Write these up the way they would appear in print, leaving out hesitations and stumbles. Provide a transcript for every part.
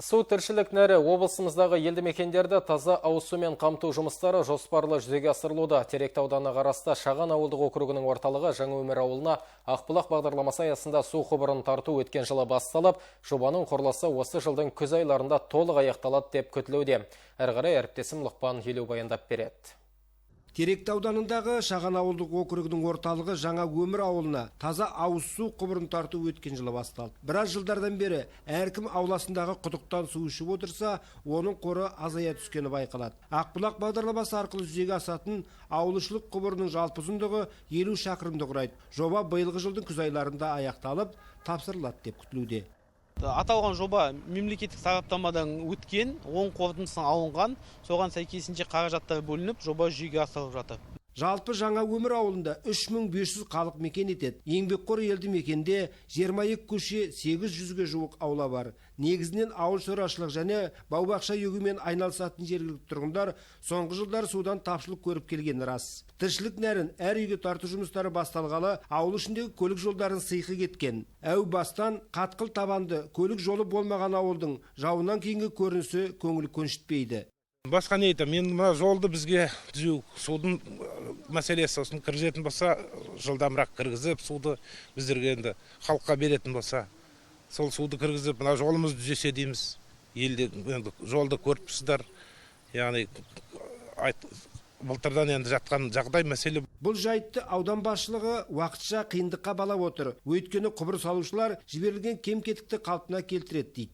Су тіршілік нәрі. Облысымыздағы елді мекендерді таза ауыз сумен қамту жұмыстары жоспарлы жүзеге асырылуда. Теректі ауданына қарасты Шаған ауылдық округінің орталығы Жаңа Өмір ауылына Ақбұлақ бағдарламасы аясында су құбырын тарту өткен жылы басталып, жобаның құрылысы осы жылдың күз айларында толық аяқталады деп күтілуде. Әрі қарай әріптесім Лұқпан Елеу баяндап береді. Теректі ауданындағы Шаған ауылдық округінің орталығы Жаңа Өмір ауылына таза ауыз су құбырын тарту өткен жылы басталды. Біраз жылдардан бері әркім ауласындағы құдықтан су ішіп отырса, оның қоры азая түскені байқалады. Ақбұлақ бағдарламасы арқылы жүзеге асатын ауылішілік құбырының жалпы ұзындығы 50 шақырымды құрайды. Жоба биылғы жылдың күз айларында аяқталып, тапсырылады деп күтілуде. Аталған жоба мемлекеттік сараптамадан өткен, оң қорытындысы алынған, соған сәйкесінше қаражаттар бөлініп, жоба жүзеге асырылып жатыр. Жалпы Жаңа Өмір ауылында 3500 халық мекен етеді. Еңбекқор елді мекенде 22 көше, 800-ге жуық аула бар. Негізінен ауыл шаруашылық және бау-бақша егумен айналысатын жергілікті тұрғындар соңғы жылдары судан тапшылық көріп келгені рас. Тіршілік нәрін әр үйге тарту жұмыстары басталғалы ауыл ішіндегі көлік жолдарын сиқы кеткен. Әу бастан қатқыл табанды көлік жолы болмаған ауылдың жауыннан кейінгі көрінісі көңіл көншітпейді. Басқа не айтамын, енді мына жолды бізге түзеу, судың мәселесі, сосын кіргізетін болса, жылдамырақ кіргізіп, суды біздерге енді халыққа беретін болса, сол суды кіргізіп, мына жолымызды түзесе дейміз. Елде енді жолды көріп тұрсыздар, яғни былтырдан енді жатқан жағдай мәселе. Бұл жайтты аудан басшылығы уақытша қиындыққа балап отыр. Өйткені құбыр салушылар жіберілген кем-кетікті қалпына келтіреді дейді.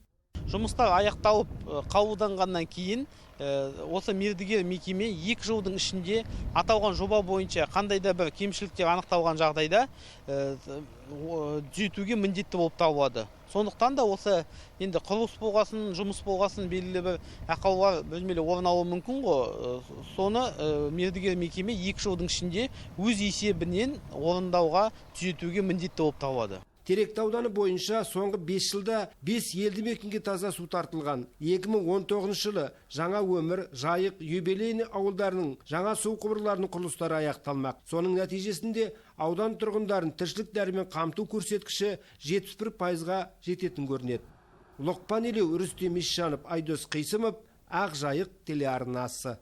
Жұмыстар аяқталып қабылданғаннан кейін осы мердігер мекеме 2 жылдың ішінде аталған жоба бойынша қандай да бір кемшіліктер анықталған жағдайда түзетуге міндетті болып табылады. Сондықтан да осы енді құрылыс болғасын, жұмыс болғасын белгілі бір ақаулар бөлмелі орын алуы мүмкін ғой. Соны мердігер мекеме 2 жылдың ішінде өз есебінен орындауға, түзетуге міндетті болып табылады. Теректі ауданы бойынша соңғы 5 жылда 5 елді мекенге таза су тартылған. 2019 жылы Жаңа Өмір, Жайық, Юбилейный ауылдарының жаңа су құбырларының құрылыстары аяқталмақ. Соның нәтижесінде аудан тұрғындарын тіршілік нәрімен қамту көрсеткіші 71%-ға жететін көрінеді. Лұқпан Елеу, Рүстем Исжанов, Айдос Қисымов, Ақ Жайық телеарнасы.